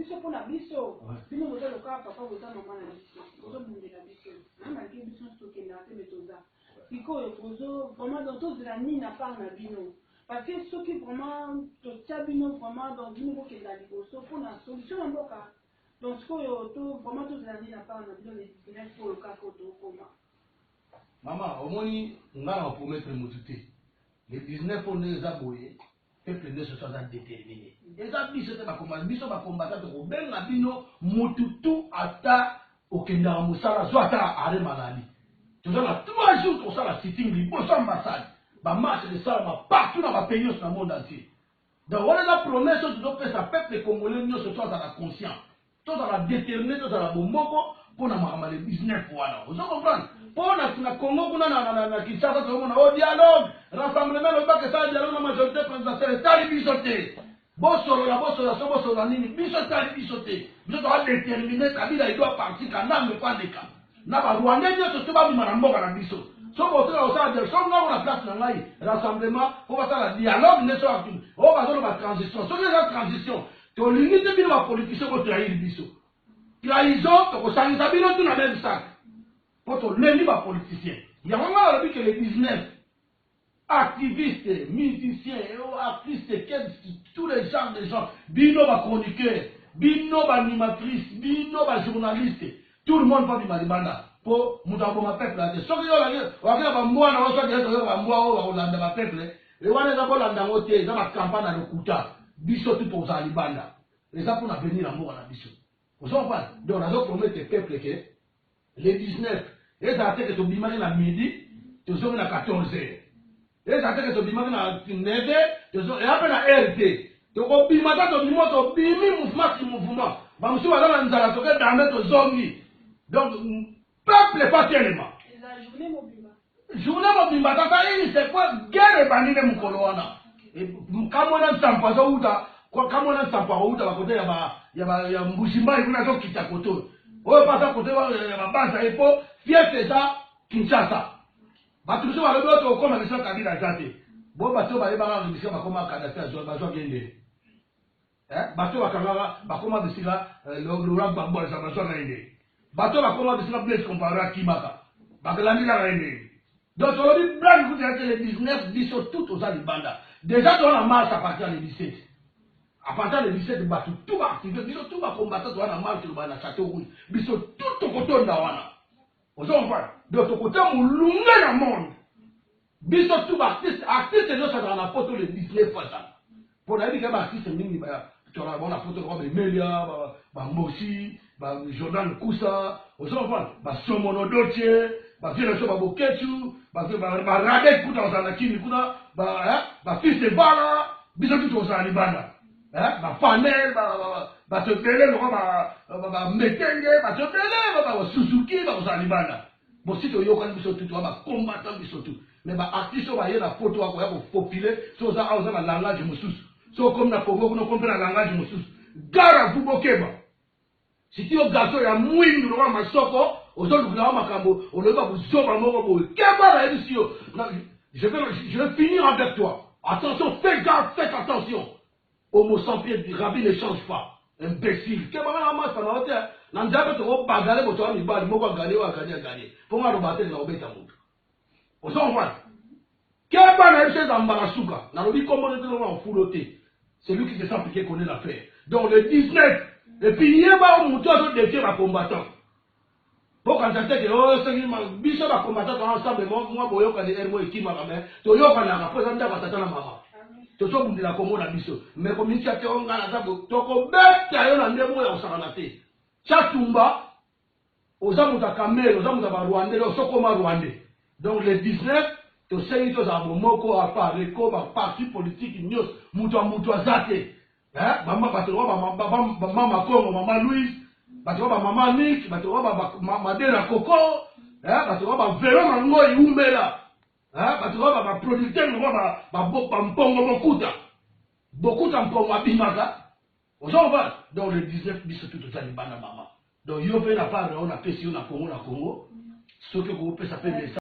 Biso mpona biso, bino boza lokola papa, boza mama na biso, bozobundela biso na malgré biso nyonso tokendaka te, mais toza sikoyo bozo vraiment. Donc tozela nini na part na bino? Parce que soki vraiment totia bino vraiment, donc bino bokenda liboso mpona solution ya mboka. Donc sikoyo to vraiment tozela nini na part na bino le 19 oyo kaka oyo tokoma? Mama, omoni, nga na kopromettre motu te. Le 19 oyo ndenge eza boye, peuple nyonso so aza déterminé. Eza biso te bakoma, biso bakombata, tokobenga bino motu tu. Ata okendaka mosala, zwa ata arrêt maladie. Toza na 3 jours, tosala sitting liboso ambassade, bamarche esalama partout na bapays nyonso na monde entier. Donc wana eza promesse oyo tozopesa peuple congolais nyonso. To azala conscient, tozala déterminé, tozala bomoko mpo na makambo ya le 19 wana. Ozo comprendre? Mpo na Congo kuna na Kinshasa, tozomona o dialogue, rassemblement, lobaka esala dialogue na majorité présidentielle. Etali biso te. Bosolola, bosolola, so bosolola nini, biso etali biso te. Biso toza déterminé. Kabila, il doit partir. Kanambe mpo aleka na barwandais nyonso to babima na mboka na biso. So bosala kosala dialogue, so ngango na place na ngai, rassemblement mpo basala dialogue nde. So oyo bazoloba transition, soki eza transition, tolingi te bino bapoliticien botrahir biso. Trahison, tokosangisa bino tu na même sac, mpo tolembi bapoliticien. Yango ngai nalobi ke le 19, activistes, musiciens, artistes, tous les genres de gens, bino bachroniqueurs, bino baanimatrice, bino bajournaliste, tout le monde mpo bima libanda, mpo moto akoboma peuple te. Soki yo waki na bambwa na oso toyoka bambwa oyo bakolanda bapeuple e wana, eza bolanda yango te, eza bacampagne ya lokuta. Biso tu tozala libanda, eza mpona avenir ya mboka na biso. Ozo comprendre? Donc nazo promettre peuple ke le 19, ezala te ke tobimaki na midi, tozongi na 14 heures. Ezala te ke tobimaki na 9 heures, eya mpe na heure te. Tokobima ta, tobima, tobimi mouvement si mouvement. Bamosusu baza na nzala, toke dame, tozongi. Donc peuple fa telema. Journée mobimba tata ini, c'est quoi? Guerre ebandi nde mokolo wana. Kamwena Nsampo azowuta, Kamwena Nsampo akowuta bakote ya Mbujimai kuna, azokita kote oyo oyo mpe aza kote ya babanza ye, mpo fief eza Kinshasa. Bato mosusu balobi oyo tokokoma bisika Kabila aza te. Bo bato oyo bayebaka bisika bakoma Kadafi bazwaki ndele. Bato bakangaka bakoma bisika Laurent Gbagbo aza, bazwaka ye ndenge. Bato bakoma bisika Blaise Compaoré akimaka, bakalandi kaka ye ndenge. Donc tolobi blague kutu ya te. Le 19, biso tout toza libanda déjà, toza na marche à partir ya le 17. À partir le 17, bato tout baactive, biso tout bacombattant toza na marche. Tolobaka na Château Rouge, biso tout tokotonda wana. Ozo comprendre? Donc tokotia molunge na monde. Biso tout baartiste, artiste nyonso azalaka na poto, le 19 azala, mpo nayebi ke baartiste mingi tolaka bango na poto, lokola baemelia, bambosi, bajordan Kusa, ozo comprendre, basomono dotie, bavie na biso, baboketu, baradek kuta kozala na kini kuna, bafils ebala. Biso tu tozala libanda, bafanel, bato ebele lokola bametenge, bato ebele, basuzuki bakozala libanda. Bosi toyokani, biso tu toza bacombattant, biso tu. Mais baartiste oyo baye na poto, akoya kofofile. So oza awa, oza na langage mosusu. So okomi na Congo kuna, okomi mpe na langage mosusu. Gare à vous, bokeba. Siti yo garçon ya mwindu lokola masoko, ozolukela makambo, olobi babuzoba moko boye. Keba, nayebisi yo, je vais finir avec toi. Attention, fais garde, faites attention. Homo sans pied, Rabbi ne change pas, imbécile. Keba nga na masa na yo te. Na nzambe tokobagale moto ya mibali moko aganye, oyo aganye, aganye, mpo nga aloba te na kobeta moto. Ozo comprendre? Keba na yebiso, eza mbala suka nalobi kombo te, te na fulo te. Celui qui se sent piqué connaît l'affaire. Donc le 19, et puis yeba oyo moto azodéfier bacombattant, bokanisa te ke oyo soki biso bacombattant toza ensemble, mwa boyokani ere mo ekimaka, mais toyokanaka mpo eza ndako ya tata na mama. Tozobundela Kongo na biso, mais komitia te o ngai naza, tokobeta yo na ndenge oyo ya kosakana te. Tshatumba, oza moto ya Kamerhe, oza moto ya barwandais, donc sokoma rwandais. Donc le 19, tosengi tozala bomoko, apareco, baparti politique nyonso, moto ya moto aza te. Bato lokola bamama Congo, mama Louise, bato lokola bamama Nik, bato lokola Madera Koko, bato lokola bavelo na ngoi umela, bato lokola baproducteur lokola bampongo bokuta bokuta mpongo abimaka. Ozo comprendre? Donc le 19, biso tu toza libanda, mama. Donc yo mpe na part na yo, napesi yo na Congo, na Congo, soki okopesa mpe message.